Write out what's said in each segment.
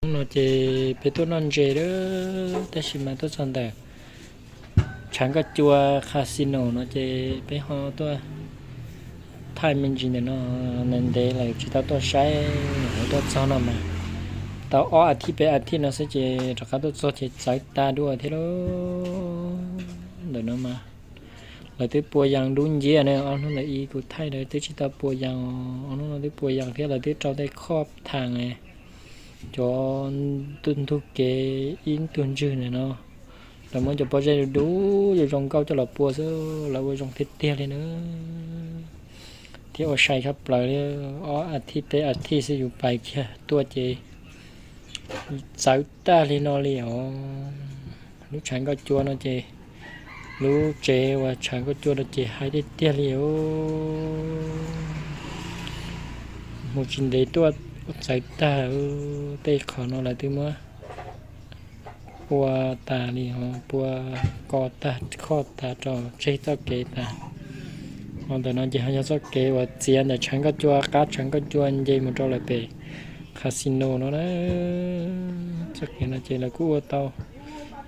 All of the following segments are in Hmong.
Hnub no ces peb tuaj noj ntses lawm, tab sis mas tuaj txog ntawm tshav nkauj cua casino no ces peb ho tuaj thaij me ntsis ntawm no, ntev ntev lawm tsis tau tuaj saib, tuaj txog no mas tau ob a thiv peb a thiv no xwb ces rov qab tuaj txog ces txawv tag dua thiab lauj. Ntawm no mas lawv twb pua yas dub nciab na, ob hnub ntawm ib kuv thaij lawv twb tsis tau pua yas, ob hnub no twb pua yas thiab lawv twb rau tej khoj thaas, cov ntug kev ib tug ntswg ntawm no, lawv muab cov pob zeb dub dub zoo zoo nkauj coj los pua xwb, lawv ua zoo tiag tiag li na. Thiab ua sai tshaj plaws li, ob a thiv peb a thiv xwb yus pais kiag tuaj ces txawv tag li no li os. Lub tshav nkauj cua no ces lub tsev uas tshav nkauj cua no ces hais tiag tiag li os. Mus tsis ntev tuaj txawv tag, tej qhov no lawv twb muab ua tas li os, pua ko tag khoj tas rau tseg txoj kev tas. Ho ntawm no ces ho yog txoj kev uas txiav ntawm tshav nkauj cua, qab tshav nkauj cua nce mus rau lawm pem casino no na. Txoj kev no ces lawv kuj ua tau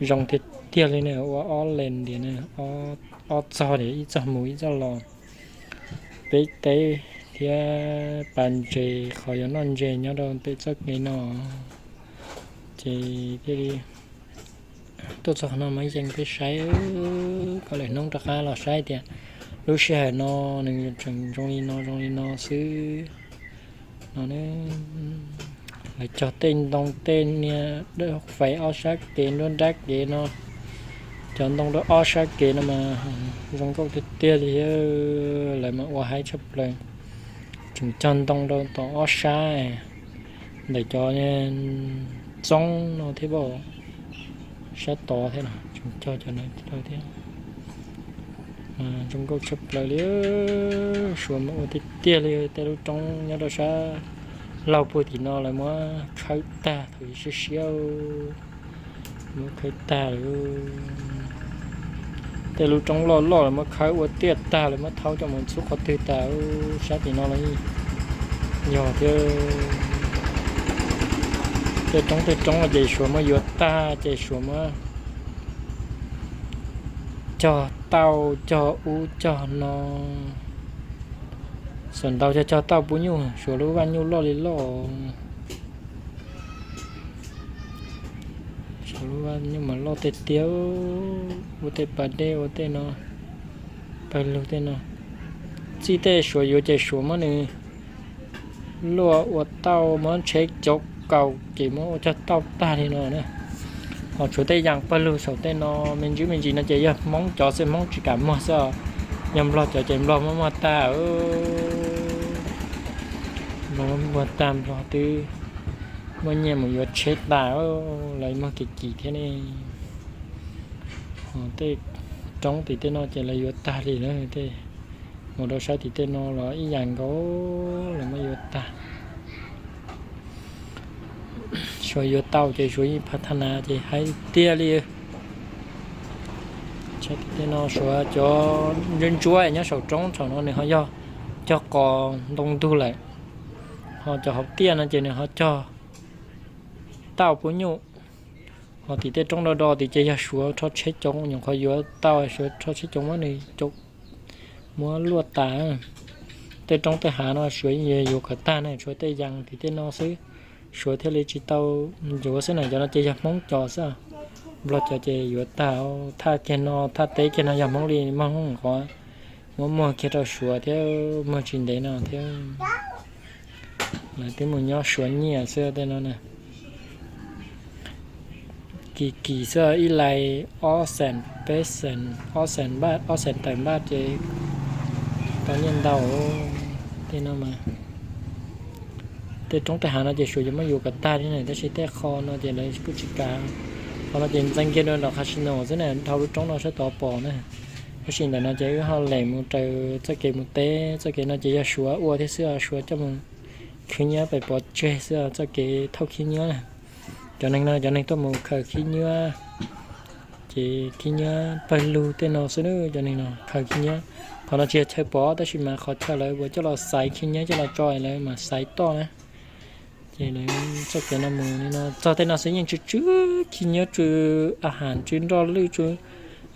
zoo tiag tiag li na, ua ob lees tias na, ob txog tias ib txog mus ib txog los. Peb teb thiab pas ntses qhov yuav noj ntses nyob rau pem txoj kev no ces thiaj li tuaj txog qhov no mas yeej peb saib, kom lwm hnub rov qab los saib tias lub sij hawm no nws tseem zoo li no zoo li no xwb no. Lawv cog tej ntoo tej niag fais ob sab kev nruab nrab kev no, cov ntoo rau ob sab kev no mas zoo nkauj tiag tiag li. Lawv mas ua haib tshaj plaws, tseem cog ntoo rau tom ob sab ntawm cov txoob no thiab, sab tod thiab, tseem cog cov no thiab. Zoo nkauj tshaj plaws li, Suav mas ua tiag tiag li. Tej lub roob nyob rau sab laug puag tim no lawv muab khawb tag thaum siab siab, muab khawb tag lawm. Tej lub roob loj loj lawv muab khawb ua tiaj tag, lawv muab thaub coj mus txhub qhov twg tas, sab tim no los yog thiab. Tej roob tej roob ces Suav muab yuav tag ces Suav muab cog tauj cog ub cog no. Xam ntau cog cog tauj pub nyuj, Suav lub vaj nyuj loj li loj. Suav lub vaj nyuj mas loj tiag tiag, ua tej pas dej ua tej no, pawg lug tej no. Txij tej Suav yuav ces Suav muab nws luaj ua tauj, muab tsheb cov kaus ces muab ua cog tauj tag li no na. Ho tshuav tej yas pawg lug saum tej no me ntsis me ntsis no ces yog Hmoob cov xwb, Hmoob tsis kam muag xwb. Yog Nplog cov ces Nplog muab muag tag, Nplog muab muag tag, Nplog twb muaj nyiaj mus yuav tsheb tas, lawv muag kim kim thiab ne. Ho tej roob tim tej no ces lawv yuav tag li na. Tej mus rau sab tim tej no los ib yam nkaus, lawv muab yuav tag. Suav yuav tau ces Suav yeej phav thab na ces hais tiag li. Sab tim tej no Suav cov ntsuab ntsuab nyob saum roob saum no nws ho yog cog qos ntoo ntug lawm. Ho cov hauv tiaj no ces nws ho cog tauj pub nyuj. Ho tim tej roob do do tim ces yog Suav rho tsheb coob, nyuam qhuav yuav tau, Suav rho tsheb coob muab nws coob, muab luaj tas. Tej roob tej hav no Suav yeej yuav kom tag ne, tshuav tej yas tim tej no xwb Suav thiaj li tsis tau yuav xwb na. Cov no ces yog Hmoob cov xwb, Nplog cov ces yuav tag. Thaj kiag no, thaj teb kiag no yog Hmoob li, muaj Hmoob qhov muab muag kiag rau Suav thiab muag tsis ntev no thiab. Lawv twb mus nyob Suav nyiaj xwb tej no na. Kim kim xwb, ib lais ob xees peb xees, ob xees npaj, ob xees tawm npaj ces tau nyiaj ntau. Tej no mas tej roob tej hav no ces Suav yuav muab yuav kom tag li na, tab sis tej qho no ces lawv kuj tsis kav. Qhov no ces ntxeev kiag rau nram qhov sib no xwb na, dhau lub roob no sab tod pom na. Tab sis ntawm no ces wb ho lem mus raws txoj kev mus teb, txoj kev no ces yog Suav ua thiab xwb, Suav coj mus khwv nyiab pem pov tseg xwb, txoj kev thauj khib nyiab na. Cov neeg no cov neeg tuaj mus khaws khib nyiab, ces khib nyiab pawg lug tej no xwb na, cov neeg no khaws khib nyiab. Qhov no tsis yog chaw pov tab sis mas qhov chaw lawv uas coj los xaiv khib nyiab coj los tso lawv mas xaiv toj na. Ces lawv txoj kev no mus li no txog tej no xwb yeej tsw tsw khib nyiab, tsw a has, tsw nroj lwj, tsw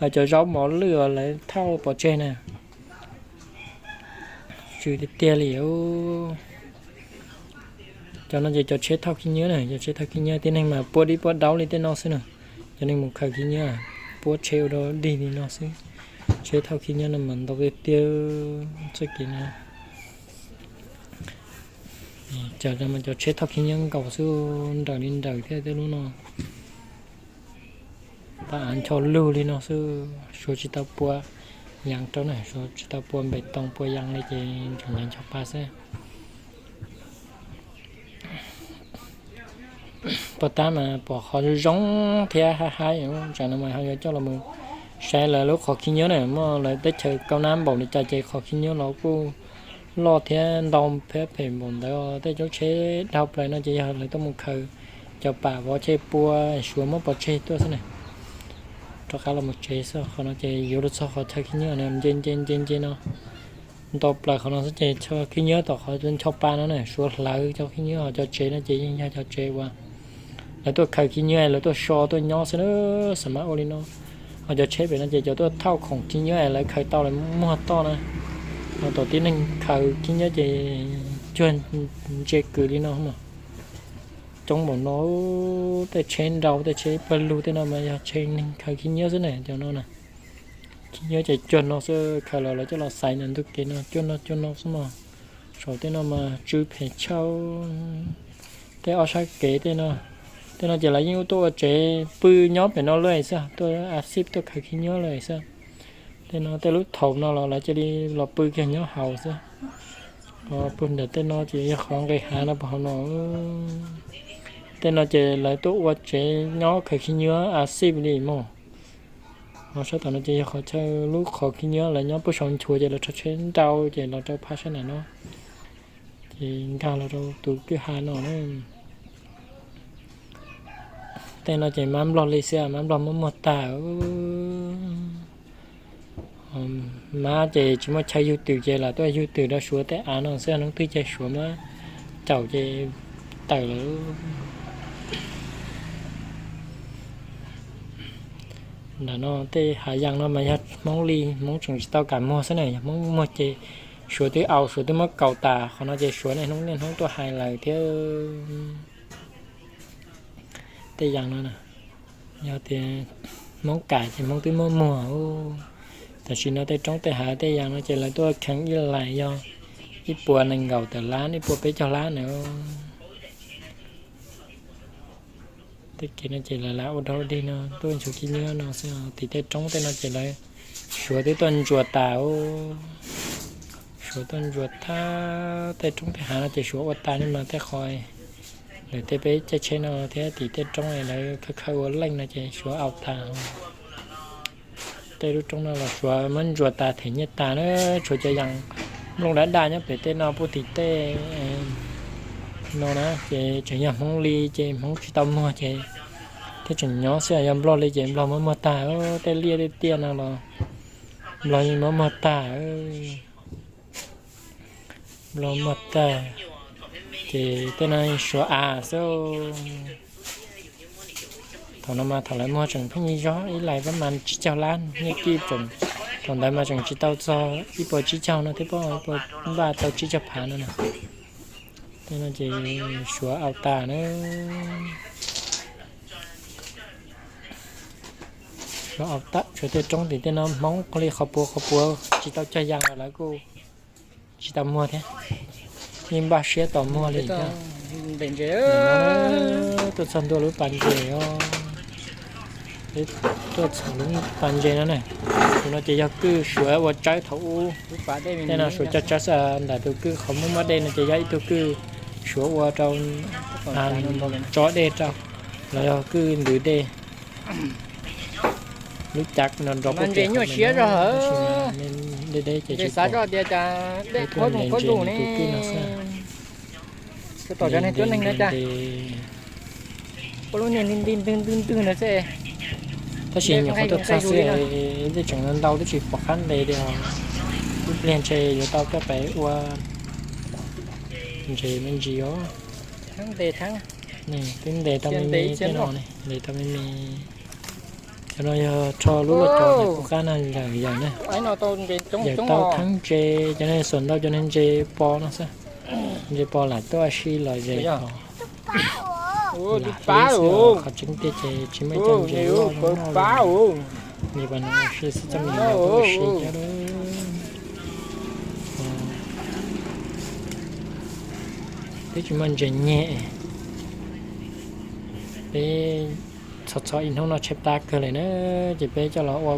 cov zaub mov lwj uas lawv thauj pov tseg na. Tsw tiag tiag li. Cov no ces cov tsheb thauj khib nyiab na, cov tsheb thauj khib nyiab. Tib neeg mas puab dib puab daub li tej no xwb na. Cov neeg mus khaws khib nyiab puab tsheb ua dog dig li no xwb. Tsheb thauj khib nyiab no mas ntau tiag tiag. Txoj kev no, cov, cov tsheb thauj khib nyiab nkaus xwb, nrawm li nrawm thiab tej lub no. Pab av ncho lug li no xwb, suav tsis tau pua yees rau na, suav tsis tau pua npes toos pua yees li ces tseem nyob ncho pa xwb. Pov tab mas pom qhov zoo thiab haib haib, tsam no mas ho yuav coj los mus saib lawv lub qhov khib nyiab na, muaj lawv teb chaws kaub nab npaum li cas ces qhov khib nyiab los kuj loj thiab ntau thiab phem npaum ntawd. Tej lub tsheb dhau plaws no ces yog lawv tuaj mus khaws cov pam vov chej pua, suav muab pov tseg tuaj xwb na. Rov qab los mus tsev xwb, qhov no ces yuav luag txog qhov chaw khib nyiab no nce nce nce nce no. Ntau plaws qhov no xwb ces chaw khib nyiab tom qhov ncho pa no na, suav hlawv cov khib nyiab, ho cov tsev no ces yeej yog cov tsev uas lawv tuaj khaws khib nyiab lawv tuaj so tuaj nyob xwb na. Xam mas ua li no, ho cov tsheb pem no ces cov tuaj thauj khoom khib nyiab lawv khaws tau lawv muag toj na. Ho tom tib neeg khaws khib nyiab ces cuag ntse kws li no mas. Coob npaum no, tej tsheb nrau tej tsheb pawg lug tej no mas yog tsheb neeg khaws khib nyiab xwb na, cov no na. Khib nyiab ces cuag no xwb, khaws los lawv coj los xaiv ntawm ntug kev no cuag no cuag no xwb mog. Saum tej no mas tsw phem tshaj. Tej ob sab kev tej no, tej no ces lawv yeej tuaj ua tsev pw nyob pem no lawm xwb, tuaj a xib tuaj khaws khib nyiab lawm xwb. Tej no tej lub thaum no los lawv cia li los pw kiag nyob hauv xwb. Puag nram tej no ces yog qhov nqis hav no puag hauv no. Tej no ces lawv tuaj ua tsev nyob khaws khib nyiab a xib li mog. Ho sab tom no ces yog qhov chaw lub qhov khib nyiab lawv nyob puag saum nchuav ces lawv rau tsheb nrau ces los rau phab sab nram no, ces nkag los rau tus kwj ha no na. Tej no ces mab nplog li xwb, mab nplog muab muag tag. Mab ces tsis muaj chaw yug twm ces lam tuaj yug twm rau suav tej av no xwb, hnub twg ces suav muab caum ces tawm lawm. Nram no tej hav yees no mas yog Hmoob li, Hmoob tseem tsis tau kam muag xwb na, yog Hmoob muag ces suav twb au, suav twb muab kaus tas. Qhov no ces suav niaj hnub niaj hnub tuaj hais lawm thiab. Tej yees no yog tias Hmoob kam ces Hmoob twb muab muag. Tam sim no tej roob tej hav tej yees no ces lawv tuaj kheev ib lais yog ib puas nees nkaum tawm lab, ib puas peb caug lab na. Tej kev no ces lawv lam ua dog dig no tuaj nchuav khib nyiab no xwb. Tim tej roob tej no ces lawv suav twb tuaj ntsuas tas. Suav tuaj ntsuas thab tej roob tej hav no ces suav ua tas li mas tej qhov lawv tej peb caij tsheb no thiab tim tej roob lawv khawb khawb ua leej no ces suav au tas. Tej lub roob no los suav muab ntsuas tas them nyiaj tas na, tshuav cov yees nplooj dab daj nyob pem tej no puag tim tej no na ces tseem yog Hmoob li ces Hmoob tsis tau muag ces thiaj tseem nyob xwb, yog nplog li ces nplog muab muag tag. Tej liaj tej tiaj no los nplog yeej muab muag tag. Nplog muag tag ces tej no suav av xwb. Thaum no mas thaum lawv muag tseem pheej nyuaj zog, ib lais pab mas tsib caug lab nyiaj kij tseem, thaum ntawd mas tseem tsis tau txog ib puas tsib caug no thiab, pab ib puas npaj tau tsib caug phav no na. Tej no ces suav au tas na. Suav au tas, tshuav tej roob tim tej no Hmoob qhov li qhov puav qhov puav tsis tau cog yees los lawv kuj tsis tau muag thiab. Yeej npaj siab tos muag li thiab. Tuaj txog ntua lub pas ntses os. Tuaj txog lub pas ntses no ne. Tus no ces yog kwj suav ua tsawb thaum ub. Tej no suav cog tsawb xwb, ntawm tus kwj qhov muaj muaj dej no ces yog ib tug kwj suav ua rau tso dej rau, los yog kwj ntws dej. Lub cav no nrov puag pem, deb deb ces tsis pom. Lub tuaj nres nres nws tus kwj no xwb. Nres nres nres nres. Tab sis nyuam qhuav tuaj txog xwb, tej tseem ntau twb tsis pom qab ntes li os. Ib pliag ntshe yuav tau coj pem ua ntses me ntsis os. Twb ntes tau me me tej no, ntes tau me me. Cov no yog rho lub lauj kaub no kuv qab no yawm yawm na. Yawm tau theeb ntses, cov no xuas ntau cov no ntses pos no xwb. Ntses pos lam tuaj si los zes pos. Lam hlwb xwb, qhov tseeb tiag ces tsis muaj ib co ntses loj zoo noj li. Nim pas no ua si xwb, txoj me no ua si cov twb tsis muaj ntses nyem. Peb txhos txhos ib hnub no tshaib plab kawg lawm na, ces peb coj los ua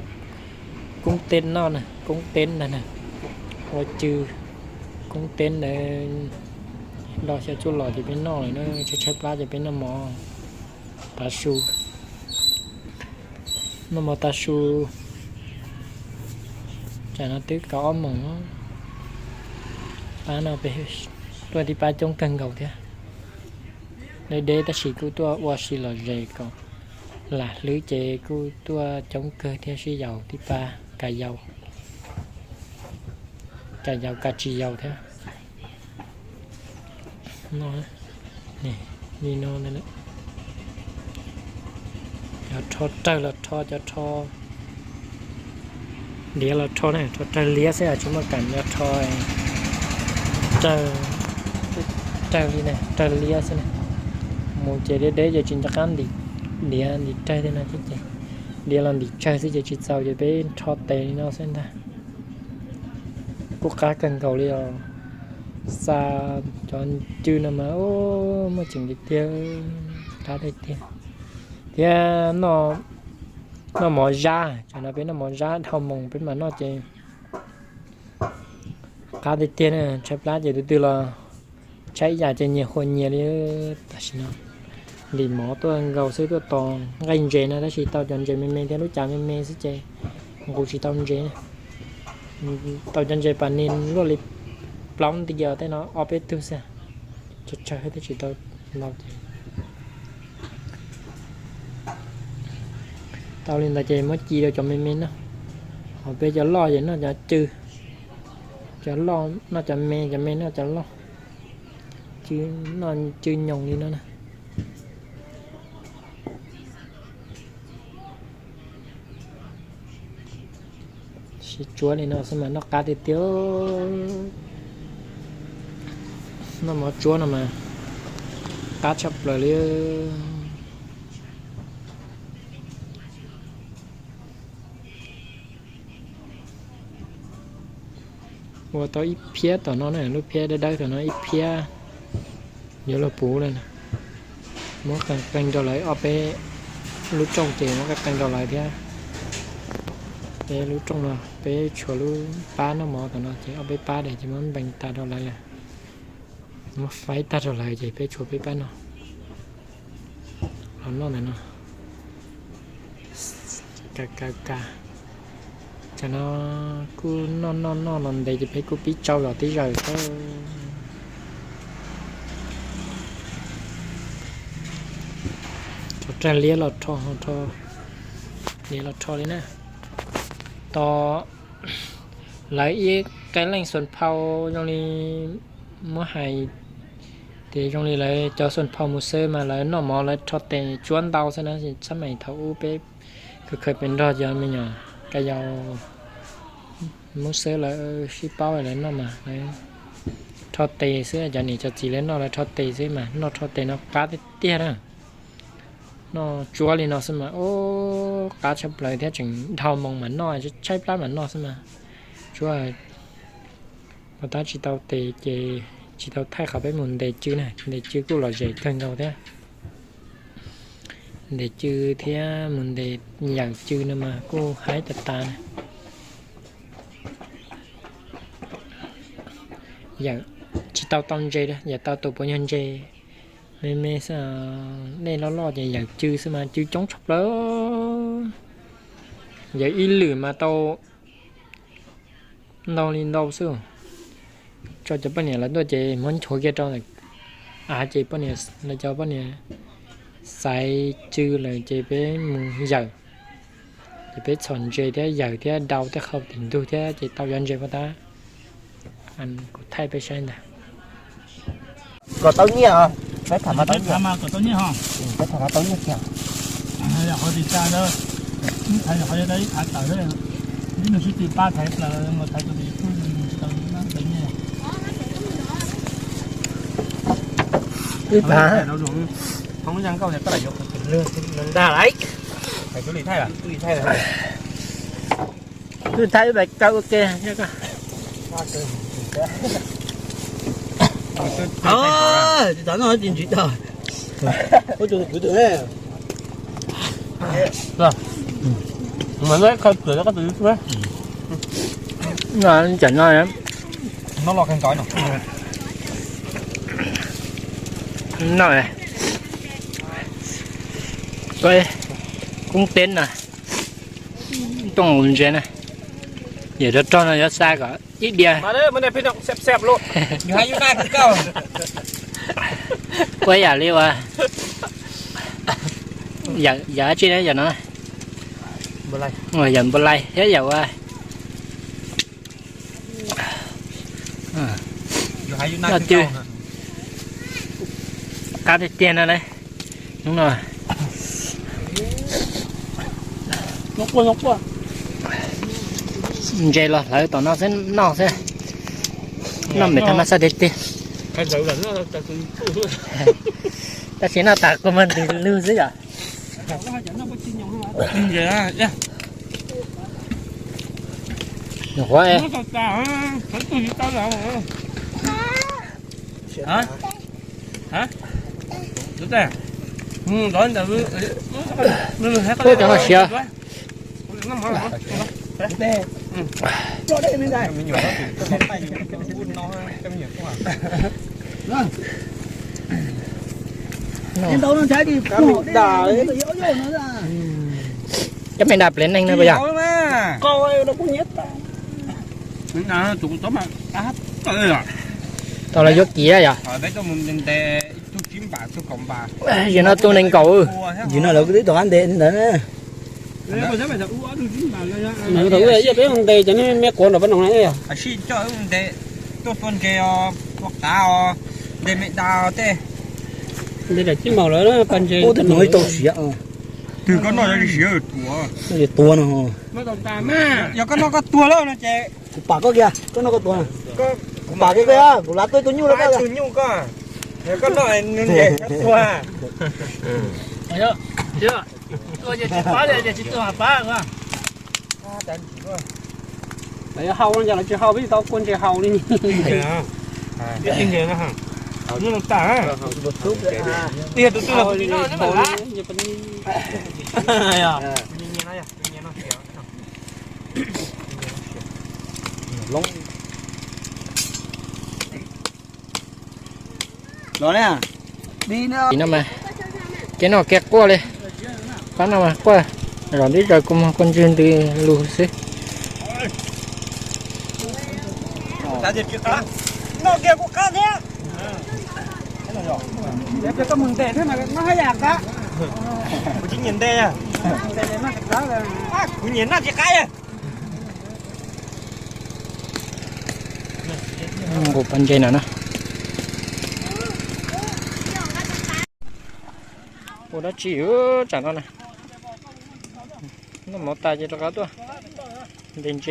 koob teb noj na, koob teb ntag na, ua cw koob teb ntawd. Do xyaw txuj lom ces peb noj lawm na, tshaib tshaib plab ces peb noj mov tav su. Noj mov tav su. Tsam no twb kaum ob moos, pab no peb tuaj tib pab coob kawg nkaus thiab. Deb deb tab sis kuj tuaj ua si los zes kom lam hlwb ces kuj tuaj coob kawg thiab, sib yaus tib pab, ka yau, ka yau ka tsis yau thiab. Li no, cov rho rawg los rho, cov rho diav los rho na, rho rawg liab xwb, tsis muaj kam rho rawg li na, rawg liab xwb na. Mus ces deb deb ces tsis nco qab ntim diav ntim rawg thiab no thiab ces diav los ntim rawg xwb ces tsis txaus ces peb rho tes li no xwb ntag. Kuj qab kawg nkaus li os. Xa cov cw no mas muaj ceem tiag tiag, qab tiag tiag. Thiab noj mov zab, tsam no peb noj mov zab dhau moos peb mam noj ces qab tiag tiag na. Tshaib plab ces tus twg los tshaib ib yam ces nyias hua nyias li. Tam sim no ntim mov tuaj nkaus xwb, tuaj tos nqaij ntses na, tab sis tau cov ntses me me thiab lub cas me me xwb ces nqus tsis tau ntses. Tau cov ntses pas nig luaj li plaub nti os, tej no ob peb tug xwb, tsawg tsawg thiab tsis tau ntau ces tau li ntawd ces muab ci rau cov me me noj. Ho peb cov loj ces noj cov cw, cov loj noj cov me, cov me noj cov loj. Cw, noj cw nyoos li no na. Sib tsuab li no xwb mas noj qab tiag tiag. Noj mov tsuab no mas qab tshaj plaws li. Ua tau ib phiab tom no na, lub phiab dawb dawb tom no ib phiab yuav luag puv li. Muab qee qee rau lawv ob peb lub rooj ces muab qee qee rau lawv thiab. Peb lub rooj no peb tshuav lub pab noj mov tom no ces ob peb pab ces muab npees tag rau lawv, muab faib tag rau lawv ces peb tshuav peb pab no los noj ntawm no. Ka ka ka, tam no kuj noj noj noj los ntev ces peb kuj pib tsau zom tib zaws thiab. Rho rag liab los rho, rho liab los rho li na. Tos lawv ib qee leej xuas phau zoo li muab hais tias zoo li lawv cov xuas phau mus xwb mas lawv noj mov lawv rho tes tsuab ntau xwb na. Xab mais thaum ub peb khaws khaws pes nrog cov me nyuam ka yau Hmoob Xwb lawv sib paub lawv noj mas lawv rho tes xwb, cov niam cov txiv lawv noj lawv rho tes xwb mas noj rho tes no qab tiag tiag na. Noj tsuab li no xwb mas ub qab tshaj plaws thiab tseem dhau moos mas noj, tshaib plab mas noj xwb mas. Tsuab pov tab tsis tau tes ces tsis tau thaij qhov peb mus ntes cw na, ntes cw kuj lom zem kawg nkaus thiab. Ntes cw thiab mus ntes yawm cw no mas kuj haib tas tas na. Yawm tsis tau tau ntses, yawm tau tus puav nyuag ntses me me xwb, dej loj loj ces yawm cw xwb mas cw coob tshaj plaws. Yawm ib lwm mas tau ntau li ntau xwb. Tso cov poj niam lawv tuaj ces muab nchuav kiag rau ntawm av ces poj niam, lawv cov poj niam xaiv cw lawm ces peb mus yawm, ces peb txhom ntses thiab yawm thiab dau thiab qhau tim ntug thiab ces tau cov ntses pov tab. Kuv thaij peb saib ntag. Kom tau nyiaj os. Peb tham mas tau nyiaj, peb tham mas tau nyiaj kiag. Yog qhov tsis tsa ntawd, ib thaiv qhov yog ib thaiv tawm, ib nus sib tw pab thaiv plaws mus thaiv tus tsis tau nyiaj. Ib thaiv, hoob ya nkauj tias koj lam yuav kuv tus lwg nrag laiv, hais tus li thaij, tus li thaij, tus li thaij ib bai kaw ua ke. Tsis tau noj tsis ntsiv tau. Ua tus kwv tus ne. Mas no khaws plaws rau koj tus YouTube. Cov no, no los kheej ntawd no. No, koob teb na, tooj ntses na, yawm rog rog no yuav xa kom ib diav. Ua yam li uas yawm dab tsi na yawm no, yawm npua lais thiab yawm ua noj twg qab tiag tiag no na. Hnub no ntses los hlawv tom no xwb noj xwb. Noj me tham mas xaj tiag tiag. Tab sis noj tas kua muag ntws lug xwb yom. Nyuam qhuav cov no siav. Cov me nta plev neeg na puas yog? Tau los yuav kiv yom. Yim no tu nees nkaum. Yim no lawv twb tau qab ntes ntawd na. Thaum ub yog peb mus ntes cov me quav nram pab no na. Tuaj tua ntses os, tua qav os, ntes me da os tej. Ntes daim tib maum lawm pab ntses. Ub, tej no ib tau siav. Twg koj noj siav tuag no. Yog koj noj koj tuag lawm no ces kuv pam koj kiag, koj noj koj tuag. Kuv pam kiag koj, kuv lav tuaj tus nyuj rau koj. Tus nyuj koj, yog koj noj nws ntes koj tuag. Tua ces tsis pab li, ces tsis tua mas pab. Lawv yuav haus no ces lawv tsis haus, peb tsis tau kua ntses haus li. Los ne. Tim no mas kev noj kev quaj li. Pab no mas quaj zom ntib zaws kua muag kua ntswg ntws lug xwb. Noj kiag kuj qab thiab. Koj mus ntes thiab mas noj haj yam qab. Kuv tsis nyiam ntes. Kuv nyiam noj tsis qab. Nqus pab ntses no na. Ua dab tsi tsam no na. Noj mov tas ces rov qab tuaj ntes ntses.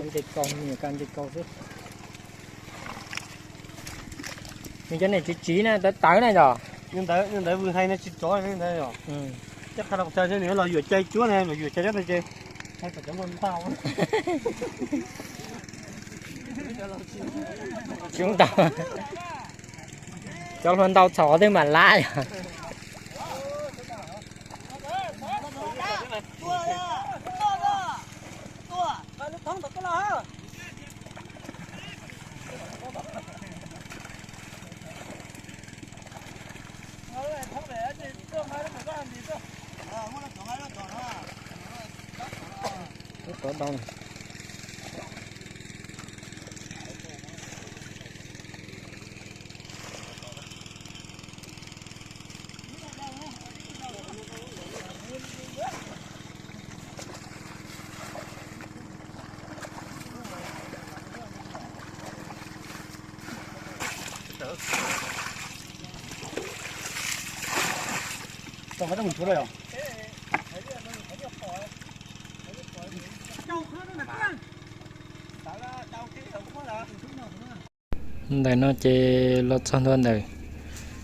Ntses kaus, nyuam ka ntses kaus xwb. Nws cov niam tsis tsiv na, tawv tawv na yom. Ntawd vwm hais no tsis tsov ntawd yom. Coj qha los txog nws los yuam cai cuab na, los yuam cai cuab ntawd ces hais kom cov hluas ntau. Cov hluas ntau txhaum twb mam lab yom. Ntawm no ces los txog ntua ntawm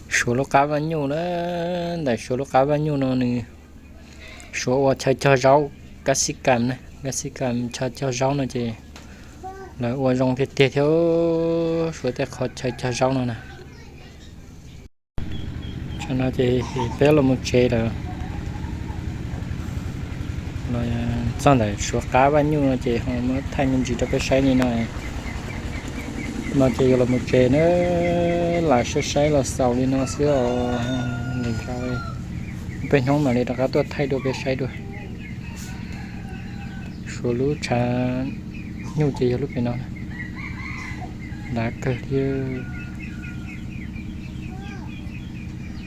Suav lub qab vaj nyuj na. Ntawm Suav lub qab vaj nyuj no nws, Suav ua chaw cog zaub, kab xib kam na, kab xib kam chaw cog zaub no ces lawv ua zoo tiag tiag thiab, Suav tej qhov chaw cog zaub no na. Tam no ces peb los mus tsev lawm. Los txog ntawm Suav qab vaj nyuj no ces ho muab thaij me ntsis rau peb saib li no. No ces yuav los mus tsev na, lam saib saib los xaus li no xwb os. Nws peb hnub mam li rov qab tuaj thaij dua peb saib dua. Suav lub tshav nyuj ces yog lub pem no. Dav kawg thiab.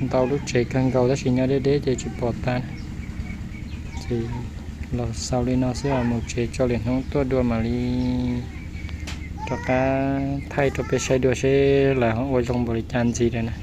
Ntau lub tsev kawg nkaus tab sis nyob deb deb ces tsis pom tag. Ces los xaus li no xwb, mus tsev tso lwm hnub tuaj dua mam li rov qab thaij rau peb saib dua seb lawv ho ua zoo npaum li cas ntxiv lawm na.